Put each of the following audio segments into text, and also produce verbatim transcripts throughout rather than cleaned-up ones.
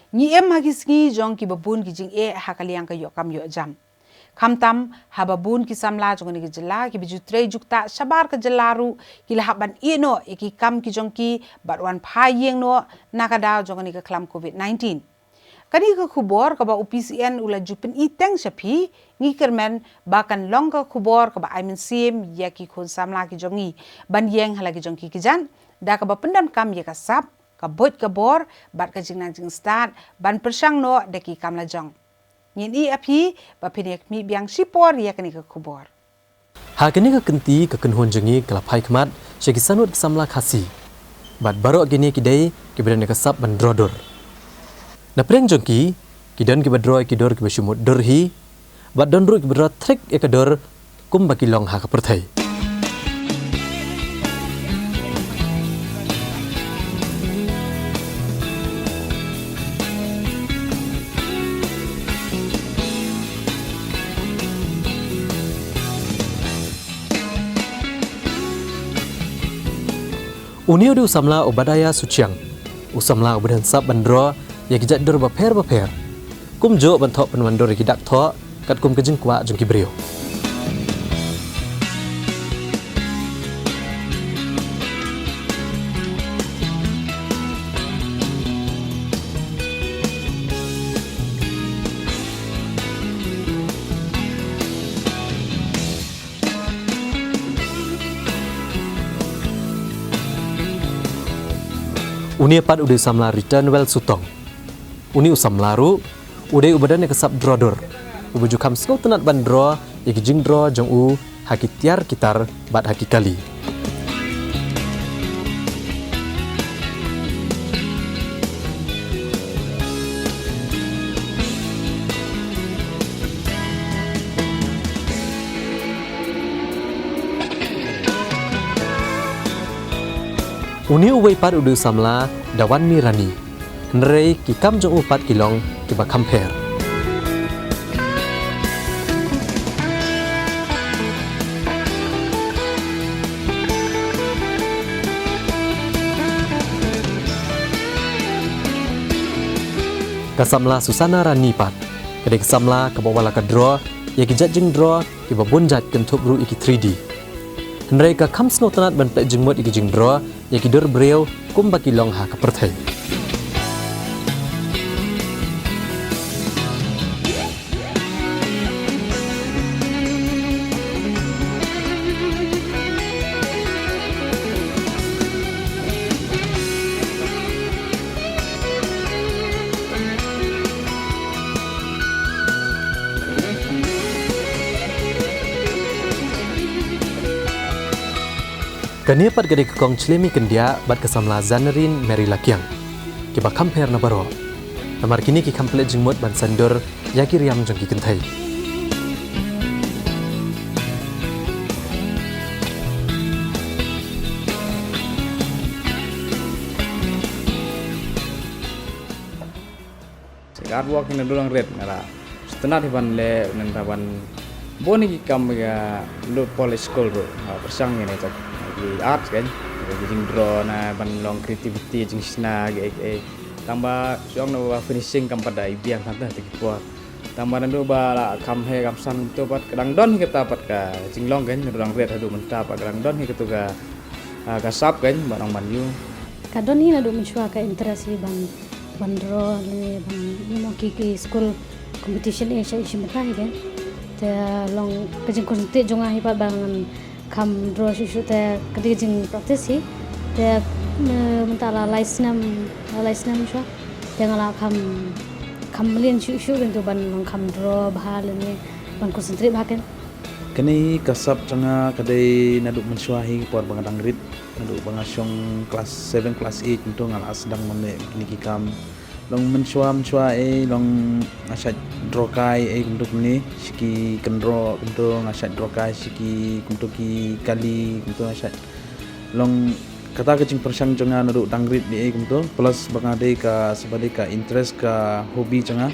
Ngi im ha ki sngi jong kiba bun ki jingeh ha ka liang ka ïoh kam ïoh jam. Khamtam, haba bun ki samla jong kane ka jylla kiba ju trei ju ktah shabar ka jylla ruh ki la hap ban ïeh noh ïa ki kam ki jong ki bad wan phai ïeng noh na ka daw jong kane ka khlam covid nineteen. Kane ka khubor kaba u P C N u la ju pyni teng sha phi, ngi kyrmen ba kan long ka khubor kaba ai mynsiem ïa ki khun samla ki jong ngi ban ïeng ha la ki jong ki kjat, da kaba pyndonkam ïa ka sap, ka buit ka bor bad ka jingnang jingstad ban pyrshang noh da ki kam la jong. Ngin ïa phi ba phin ïa khmih biang shipor ïa kane ka khubor. Ha kane ka kynti, ka kynhun jong ngi ka la phai khmat sha ki sanwt ki samla Khasi. Bad baroh kine ki dei kiba don ïa ka sap ban draw dur. Na pdeng jong ki, ki don kiba draw ïa ki dur kiba shu mut dur hi, bad don ruh kiba draw thrik ïa ka dur kumba ki long ha ka pyrthei. Une u dei u samla u Badaya Suchiang, u samla uba don sap ban draw ïa ki jait dur bapher bapher. Kumjuh ban thoh pynwandur ïa ki dak thoh katkum ka jingkwah jong ki briew. Une pat u dei u samla Return Well Sutong. Une u samla ruh u dei uba don ïa ka sap draw dur, uba ju kham sngewtynnat ban draw ïa ki jingdraw jong u ha ki tiar ki tar bad ha ki kali. Une uwei pat u dei u samla Dawanmi Rani. Hynrei ki kam jong u pat ki long kiba kham pher. Ka samla Susana Rani pat ka dei ka samla kaba wat la ka draw ïa ki jait jingdraw kiba bun jait, kynthup ruh ïa ki three D. Hynrei ka kham sngewtynnat ban peit jingmut ïa ki jingdraw ïa ki dur briew kumba ki long ha ka pyrthei. Kane pat ka dei ka kong Chlemi Kyndiah bad ka samla Zanerin Mary Lakiang, kiba kham pher na baroh. Namar kine ki kham pynleit jingmut ban saiñdur ïa ki riam jong ki kynthei. Sa ka artwork hi naduh nangrit nga la sngewtynnat hi ban leh, nangta ban bun hi ki kam ïa lut por leit skul ruh nga pyrshang ïa kine ki art kan, ki jingdraw na ban long creativity, jingshna kiei kiei. Tang ba shu ong na ba finishing kam pat da i biang tang te ki por. Tang ba naduh ba la kham heh kham san kumto pat ka dang don hi kata pat ka jinglong kan, naduh nangrit haduh mynta pat ka dang don hi kato ka, ah, ka sap kan ba nang ban ïoh. Ka don hi naduh mynshuwa ka interest hi ban ban draw lane ban ïoh ki, ki school competition eh sha i shi mynta hi kan. Te long ka jingconcentrate jong nga hi pat ba ngan kham draw shuh shuh te ka dei ka jingpractice hi. Te, eh, mynta la lai snem, la lai snem shuh. Te nga la kham, kham mlien shuh shuh kan tu ban long kham draw bha lane ban concentrate bha kan. Kane ka sap jong nga ka dei naduh mynshuwa hi por ba nga dang rit. Naduh ba nga shong class seven, class eight, mynta nga la sdang ban leh kine ki kam. Long mynshuwa, mynshuwa, eh, long nga shait draw kai, eh, kumto kumne, sha ki kynroh, kumto nga shait draw kai, sha ki, kumto ki kali, kumto nga shait. Long kata ka jingpyrshang jong nga naduh dang rit, eh, kumto, plus ba nga dei ka, sa ba dei ka interest, ka hobby jong nga.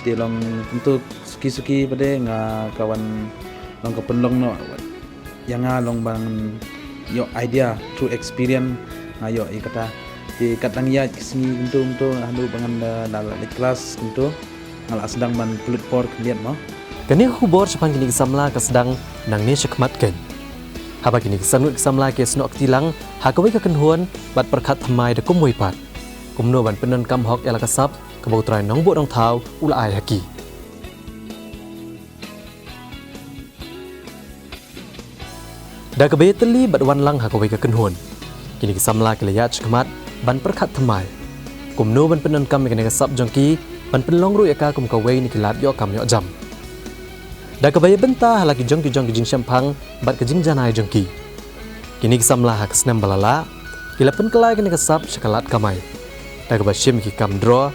Te long kumto suki suki pat de nga ka wan long ka pynlong noh ïa nga long ban ïoh idea through experience nga ïoh ïa kata. Te kat dang ïaid ki sngi kumto kumto, hanu ba ngan da la leit klas kumto, nga la sdang ban pynlut por khyndiat mo. Kane ka khubor shaphang kine ki samla ka sdang nangne shakhmat kein. Haba kine ki san ngut ki samla ki snoh kti lang ha kawei ka kynhun bad pyrkhat thymmai da kumwei pat kumno ban pyndonkam hok ïa la ka sap kaba U Trai Nongbuh Nongthaw u la ai ha ki. Da kaba ïatylli bad wan lang ha kawei ka kynhun, kine ki samla ki la ïaid shakhmat ban pyrkhat thymmai kumno ban pyndonkam ïa kane ka sap jong ki, ban pynlong ruh ïa ka kum kawei na ki lad ïoh kam ïoh jam. Da kaba ïa bynta ha la ki jong ki jong ki jingshemphang bad ka jingjanai jong ki, kine ki samla ha ka snem ba la lah ki la pynkylla ïa kane ka sap sha ka lad kamai, da kaba shim ïa ki kam draw,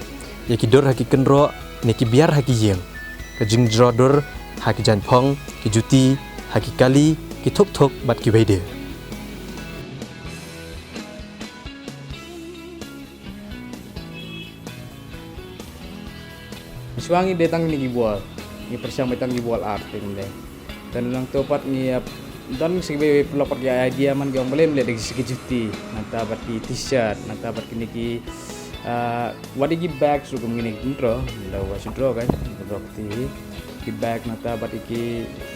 ïa ki dur ha ki kynroh ne ki biar ha ki ïing, ka jingdraw dur ha ki jaiñphong, ki juti, ha ki kali, ki thuk thuk bad kiwei de. Shuwa ngi dei tang ngi ki wall, ngi pyrshang beit tang ki wall art te kumne. Te nangto pat ngi ïa don sa kiwei wei paralok pat ki idea man ki ong balei ym leh da ki sa ki juti, nangta bad ki t-shirt, nangta bad kine ki, ah, wat ïa ki bag ruh kum kine ki draw, da wa shu draw kan, draw kti. Ki bag nangta bad ïa ki,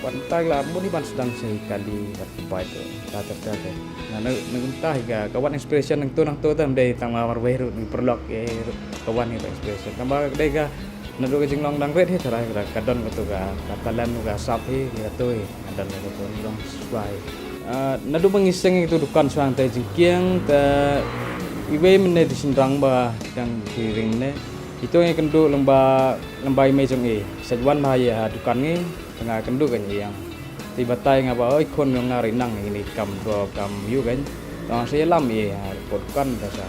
wat nangta la mut hi ban sdang sa ïa ki kali bad ki bike nangta ter ter te. Na na nangta hi ka, ka wan inspiration nangto nangto te, ym dei tang marwei ruh, ki paralok eh ruh ka wan hi ka inspiration. Tangba ka dei ka, naduh ka jinglong dang rit hi tharai ka, ka don kato ka, ka talent, ka sap hi, kato hi ka don kato, long shuwa hi. Ah, naduh ba ngi seng ïa kato dukan shuwa te jingkieng te, iwei mynne te shynrang ba dang ki ring ne. Ito ngi kynduh lyngba, lyngba i mei jong i. Sa wan bha ïa ha dukan ngi, te nga kynduh kan ïa. Te i batai nga ba, oi khun jong nga, ri nang ïa kine ki kam draw kam ïoh kan. Te nga sa ïalam ïa ha ko dukan te sa.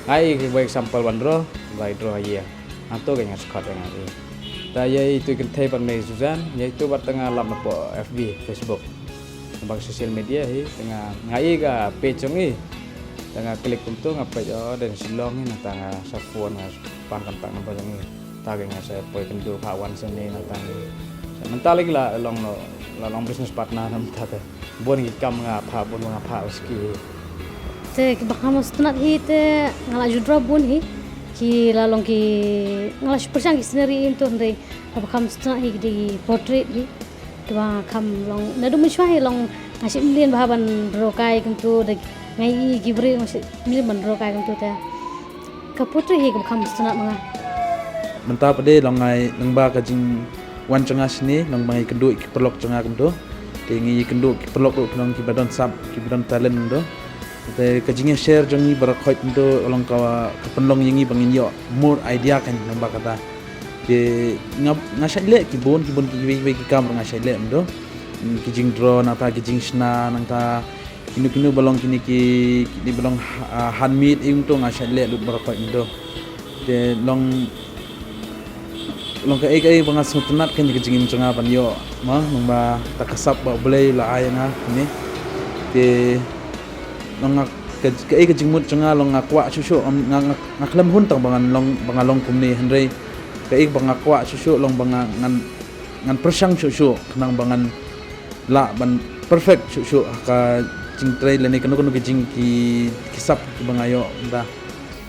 Nga ïa kiwei ki sample ban draw, ba i draw ïa. Hangto kan nga sa khot ïa nga ïa. Te ïa ito i kynthei ban mei Suzan, ïa ito bad te nga lap na poh F B, Facebook. Lyngba ka social media hi, te nga, nga ïa ka page jong i. Te nga click kumto nga peit, oh, dei na Shillong hi, nangta nga sa phone, nga pan contact number jong i. Ta ka nga sa poi kynduh phah wan sha ne nangta. Sa mynta lei la long lo, la long business partner na mynta te. Bun ki kam nga phah, bun nga phah u ski. Te kiba kham sngewtynnat hi te nga la ju draw bun hi. Ki la long ki, nga la shu pyrshang ki scenery hi to hynrei kaba kham sngewtynnat hi ki dei ki portrait hi. Kiba kham long, naduh mynshuwa hi long nga shim lynti bha ban draw kai kumto, da nga i ki briew nga shim lynti ban draw kai kumto te. Ka portrait hi kaba kham sngewtynnat ma nga. Mynta pat de long nga i lyngba ka jingwan jong nga shane, lyngba ngi kynduh ki paralok jong nga kumto. Te ngi kynduh ki paralok ruh ki long kiba don sap, kiba don talent kumto. Te ka jingïashare jong ngi baroh khoit kumto, long ka, ka pynlong ïa ngi ba ngin ïoh more idea kan lyngba kata. Te nga, nga shait leh ki bun, ki bun kiwei kiwei ki kam ruh nga shait leh kumto. Ki jingdraw nangta ki jingshna nangta kino kino ba long kine ki, kine ba long ha-, ah, handmade ïa kumto nga shait leh lut baroh khoit kumto. Te long, long kaei kaei ba nga sngewtynnat kan ïa ka jingim jong nga ban ïoh, ma, nangba ta ka sap ba U Blei u la ai ïa nga kane. Te long nga ka, kaei ka jingmut jong nga long nga kwah shuh shuh, nga, nga, nga khlem hun tang ba ngan long, ba nga long kumne hynrei kaei ba nga kwah shuh shuh long ba nga ngan, ngan pyrshang shuh shuh khnang ba ngan lah ban perfect shuh shuh ha ka jingtrei lane kano kano ki jing ki, ki sap kiba nga ïoh mynta.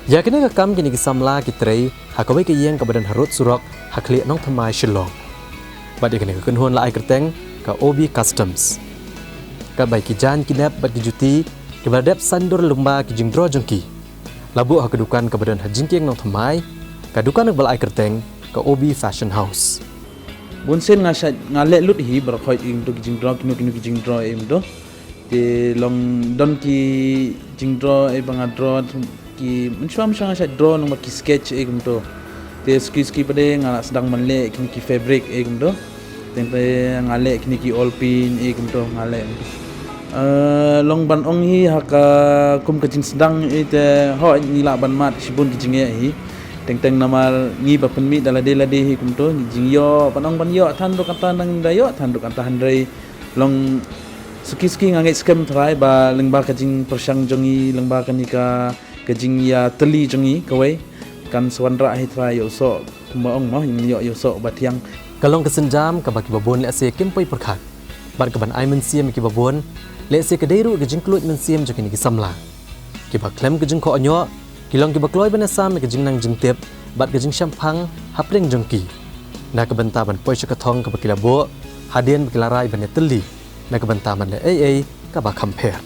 Ïa kane ka kam kine ki samla ki trei ha kawei ka ïing kaba don harud surok ha khlieh Nongthymmai Shillong. Bad ïa kane ka kynhun la ai kyrteng ka O B Customs. Katba ïa ki jaiñ ki nep bad ki juti kiba la dep saiñdur lyngba ki jingdraw jong ki, la buh ha ka dukan kaba don ha jingkieng Nongthymmai, ka dukan kaba la ai kyrteng ka O B Fashion House. Bun sien nga shait, nga leh lut hi baroh khoit ïa kumto ki jingdraw, kino kino ki jingdraw ïa kumto. Te long don ki jingdraw ïa ba nga draw ki mynshuwa mynshuwa nga shait draw lyngba ki sketch ïa kumto. Te suki suki pat de nga la sdang ban leh kine ki fabric ïa kumto. Teng te nga leh kine ki all pin ïa kumto nga leh. Eh, long ban ong hi ha ka kum ka jingsdang ïa te hooid ngi lah ban mad shibun ki jingeh hi. Teng teng namar ngi ba pynmih da lade lade hi kumto, ngi jingïoh ban ong ban ïoh than ruh kata nang da ïoh than ruh kata hynrei long suki suki nga ngeit skhem trai ba lyngba ka jingpyrshang jong ngi, lyngba kane ka, ka jingïatylli jong ngi kawei kan sa wanrah hi trai ïa u soh kumba ong mo, ngin ïoh ïa u soh ba thiang. Ka long ka sienjam kaba kiba bun lehse kim poi pyrkhat. Bad kaban ai mynsiem ïa kiba bun, lehse ka dei ruh ka jingkylluid mynsiem jong kine ki samla. Kiba khlem ka jingkohnguh ki long kiba kloi ban ïasam ïa ka jingnang jingtip bad ka jingshemphang hapdeng jong ki, na ka bynta ban poi sha ka thong kaba ki la buh hadien ba ki la rai ban ïatylli na ka bynta ban leh ei ei kaba kham pher.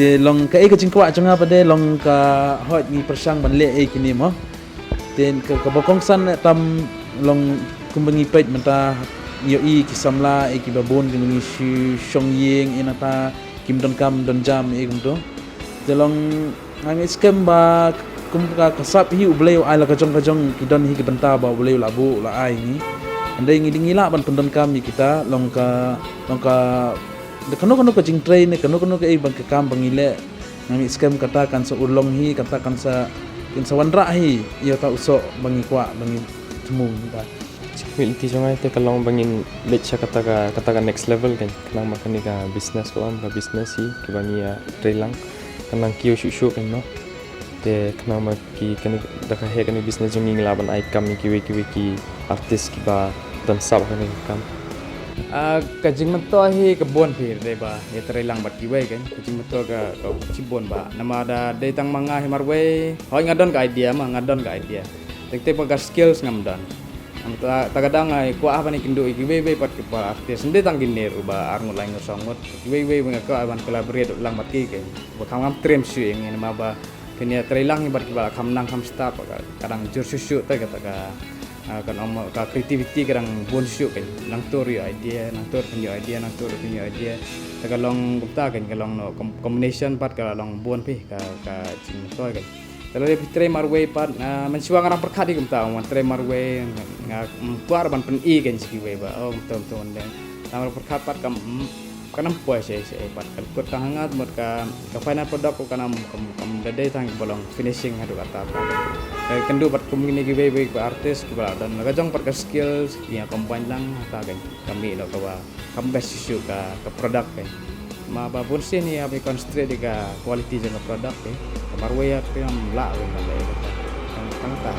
Te long kaei ka jingkwah jong nga pat de long ka hoi ngi pyrshang ban leh ei kine mo. Te ka, kaba kongsan tam long kumba ngi peit mynta, ïohi ki samla ei kiba bun kiba ngi shu shong ïing ei nangta kim don kam don jam ei kumto. Te long nga ngeit skhem ba kum ka, ka sap hi U Blei u ai la ka jong ka jong, ki don hi ki bynta ba U Blei u la buh u la ai ngi. Hynrei ngi dei ngi lah ban pyndonkam ïa kita long ka, long ka, da kano kano ka jingtrei ne kano kano kaei ba ka kam ba ngi leh. Nga ngeit skhem kata kan sa urlong hi, kata kan sa, kan sa wanrah hi ïa uta u soh ba ngi kwah, ba ngi thmu mynta. Jingkwah lynti jong nga te ka long ba ngin leit sha kata ka, kata ka next level kan. Khnang ba kane ka business ka long ka business hi kiba ngi ïa trei lang, kan nang kiew shuh shuh kan mo. Te khnang ba ki kane, da ka heh kane business jong ngi ngi lah ban ai kam ïa kiwei kiwei ki artist kiba don sap ha kane ka kam. Ah, ka jingmyntoi hi ka bun phi dei ba ïa trei lang bad kiwei kan. Ka jingmyntoi ka, ka shibun ba namar da dei tang ma nga hi marwei, hoi nga don ka idea ma, nga don ka idea. Te te ba ka skills ngam don. Namar ta, ta ka dang ai kwah ban ïakynduh ïa kiwei wei pat ki para artist. Ym dei tang kine ruh ba ar ngut lai ngut saw ngut. Kiwei wei ba nga kwah ban collaborate lang bad ki kan. Ba kham ngam trem shuh ïa ngi namar ba phin ïa trei lang hi bad kiba la kham nang kham stad, ka, ka dang jur shuh shuh te kata ka, ah, kan ong ka creativity ka dang bun shuh kan. Nangta ruh ïoh idea, nangta ruh phin ïoh idea, nangta ruh phin ïoh idea. Te ka long kumta kan, ka long no com-, combination pat ka long bun phi ka, ka jingmyntoi kan. Te lada phi trei marwei pat, ah, mynshuwa nga dang pyrkhat hi kumta, wan trei marwei nga, nga, mm, kwah ban pyni kan sha kiwei ba, oh, kumta kumta wan dei. Tang pyrkhat pat kam, mm, Kan ym poi shaei shaei pat, kan kut tang hangne mut ka, ka final product ruh kan ym, kam, kam da dei tang ba long finishing haduh katta pat. Ka kynduh pat kum kine kiwei wei ba artist kiba la don la ka jong pat ka skills, ki ïa combine lang hata kan, ka mih noh kaba, kam best shuh shuh ka, ka product kan. Ma ba bun sien ïa ba concentrate ïa ka quality jong ka product kan. Ka marwei ïa ka ym lah wei ban leh kata. Tang, tang ta.